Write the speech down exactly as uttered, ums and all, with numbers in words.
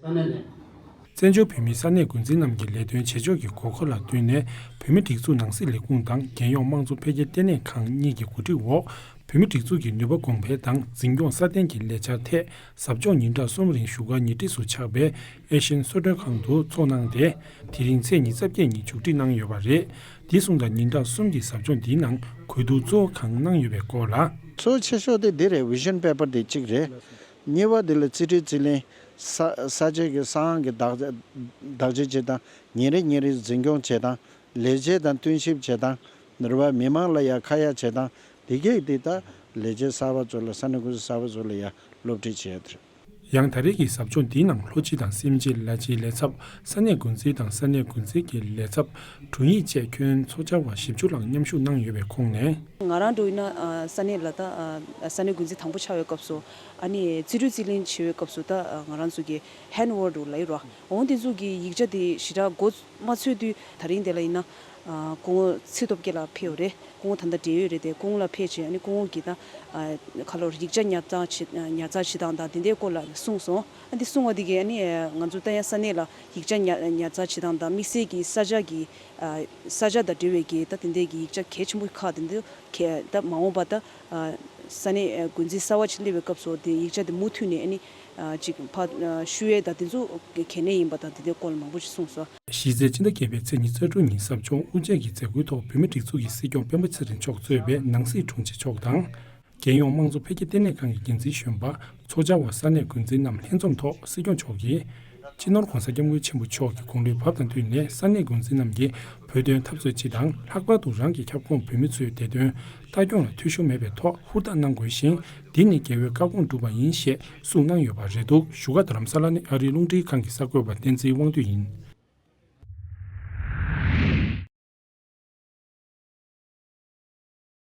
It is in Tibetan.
བཙན་བྱོལ་བོད་མིའི་ས་གནས་འགོ་འཛིན་རྣམས་ཀྱི་ལས་དོན་བྱེད་ཕྱོགས་ཀྱི་དགོས་མཁོ་ལ་བསྟུན་ནས། བོད་མིའི་སྒྲིག་འཛུགས་ནང་སྲིད་ལས་ཁུངས་དང་རྒྱལ་ཡོངས་དམངས་གཙོ་འཕེལ་རྒྱས་ལྟེ་གནས་ཁང་གཉིས་ཀྱི་གོ་སྒྲིག་འོག་བོད་མིའི་སྒྲིག་འཛུགས་ཀྱི་ནུས་པ་གོང་འཕེལ་དང་འཛིན་སྐྱོང་སྲ་བརྟན་གྱི་ལས་འཆར་ཐད་ཟབ་སྦྱོང་ཉིན་གྲངས་གསུམ་རིང་བཞུགས་སྒར་ཉེ་འཁྲིས་སུ་ཆགས་པའི་ཨེ་ཤེན་གསོལ་མགྲོན་ཁང་དུ་ཚོགས་གནང་སྟེ། དེ་རིང་ཚེས་ཉི་ཤུ་རྩ་བརྒྱད་ཉིན་མཇུག་སྒྲིལ་གནང་ཡོད་པ་རེད། དེ་སོང་ཙང་ཉིན་གྲངས་གསུམ་གྱི་ཟབ་སྦྱོང་འདིའི་ནང་གོ་བསྡུར་གཙོ་བོ་གང་གནང་ཡོད་པའི་སྐོར་ལ། གཙོ་ཆེ་ཤོས་དེ་འདི་རེད། བི་ཞན་པེ་པར་དེ་གཅིག་རེད། གཉིས་པ་དེ་ལ་རྩིས་སྤྲོད་རྩིས་ལེན། ས་ས་ཆའི་གི་ས་ཨང་གི་བདག་བདག་གཅེས་བྱེད་སྟངས། ཉིན་རེ་ཉིན་རེ་འཛིན་སྐྱོང་བྱེད་སྟངས། ལས་བྱེད་དང་བསྟུན་ཞིབ་བྱེད་སྟངས། རེད་བ། མི་མང་ལ་ཡ་ཁ་ཡ་བྱེད་སྟངས། དེ་གས་དེ་ད་ལས་བྱེད་གསར་པ་ཚོ་ལ། ས་གནས་འགོ་འཛིན་གསར་པ་ཚོ་ལ་ཡ་སློབ་ཁྲིད་བྱེད་ཡ་དེ་རེད། ཡང་ད་རེས་ཀྱི་ཟབ་སྦྱོང་འདིའི་ནང་ལྷོ་སྤྱི་དང་སེམས་ཅན་ལ་སྤྱིའི་ལས་ཚབ། ས་གནས་འགོ་འཛིན་དང་ས་གནས་འགོ་འཛིན་གྱི་ལས་ཚབ། དྲུང་ཡིག་བཅས་ཁྱོན་ཚོགས་བཅར་བ་བཞི་བཅུ་ལྷག་མཉམ་ཞུགས་གནང་ཡོད་པའི་ཁོངས་ནས། ང་རང་འདྲ་བོ་ཡིན་ན་ཨ་ས་གནས་ལ་ད་ཨ་ས་གནས་འགོ་འཛིན་དང་པོ་ཆགས་པའི་སྐབས་སུ། ཨ་ནི་རྩིས་སྤྲོད་རྩིས་ལེན་བྱེད་པའི་སྐབས་སུ་ད་ཨ་ང་རང་ཚོ་གི་ཧན་ཝར་འདྲ་བོ་ལབ་ཡོད་རེད་བ། འོ་དེ་ཚོ་གི་ཡིག་ཆ་དེ་ཞེ་དྲག་འགོ་མ་ཚུགས་དུས། ད་རིང་དེ་ལ་ཡིན་ན་ཨ་སྐུ་ངོ་ཚེ་སྟོབས་རྒྱལ་ལགས་ཕེབས་ཡོད་རེད། སྐུ་ངོ་ད་ལྟ་བགྲེས་ཡོད་རེད་དེ། སྐུ་ངོ་ལ་ཕེབས་བྱས། ཨ་ནི་སྐུ་ངོ་གིས་ད་ཨ་ཁ་ལོར་ཡིག་ཆ་ཉར་ཚགས་བྱེད་ཉར་ཚགས་བྱེད་སྟངས་དང་དེ་འདྲའི་སྐོར་ལ་གསུངས་སོང་། ཨ་འདི་གསུངས་པ་དེ་གིས་ཨ་ནི་ང་ཚོ་ད་ཡང་ས་གནས་ལ་ཡིག་ཆ་ཉར་ཉར་ཚགས་བྱེད་སྟངས་དང་དམིགས་བསལ་གྱི་ས་ཆ་གི་ཨ་ས་ཆ་དང་འབྲེལ་བའི་གི་ད་དེ་འདྲའི་གི་ཡིག་ཆ་གལ་ཆེན་པོ་ཁག་དེ་འདྲ་གལ་ད་མ་འོངས་པ་ད་ཨ་ས་གནས་འགོ་འཛིན་གསར་པ་ཅིག་སླེབས་པའི་སྐབས་སུ་དེ་ཡིག་ཆ་དེ་མུ་མཐུད་ནས་ཨ་ནི་ཨ་ཅིག་ཕ་ཨ་ཞུ་ཡས་དང་དེ་ཚོ་གལ་གནད་ཡིན་པ་དང་དེ་འདྲའི་སྐོར་ལ་མང་པོ་ཞིག་གསུངས་སོང་། གཞི་རྩའི་སྤྱི་ཟླ་བརྒྱད་པའི་ཚེས་ཉི་ཤུ་རྩ་དྲུག་ཉིན་ཟབ་སྦྱོང་དབུ་འབྱེད་ཀྱི་མཛད་སྒོའི་ཐོག་བོད་མིའི་སྒྲིག་འཛུགས་ཀྱི་སྲིད་སྐྱོང་སྤེན་པ་ཚེ་རིང་མཆོག་གཙོས་པའི་ནང་སྲིད་དྲུང་ཆེ་མཆོག་དང་། རྒྱལ་ཡོངས་དམངས་གཙོ་འཕེལ་རྒྱས་ལྟེ་གནས་ཁང་གི་འགན་འཛིན་གཞོན་པ། ཚོགས་བཅར་བ་ས་གནས་འགོ་འཛིན་རྣམས་ལྷན་འཛོམས་ཐོག་སྲིད་སྐྱོང་མཆོག་གིས། སྤྱི་ནོར་༧གོང་ས་༧སྐྱབས་མགོན་ཆེན་པོ་མཆོག་གི་དགུང་ལོའི་བབ་དང་བསྟུན་ནས་ས་གནས་འགོ་འཛིན་རྣམས་ཀྱིས་བོད་དོན་འཐབ་རྩོད་སྤྱི་དང་། ལྷག་པར་དུ་རང་གི་ཁྱབ་ཁོངས་བོད་མི་ཚོའི་བདེ་དོན་ལྟ་སྐྱོང་ལ་འཐུས་ཤོར་མེད་པའི་ཐོག་ཧུར་ཐག་གནང་དགོས་ཤིང་། འདི་ནི་རྒྱལ་བའི་བཀའ་དགོངས་བསྒྲུབས་པ་ཡིན་ཞེས་གསུངས་གནང་ཡོད་པ་རེད་འདུག་བཞུགས་སྒར་རྡ་རམ་ས་ལ་ནས་ཨ་རིའི་རླུང་འཕྲིན་ཁང་གི་གསར་འགོད་པ་བསྟན་འཛིན་དབང་འདུས་ཡིན།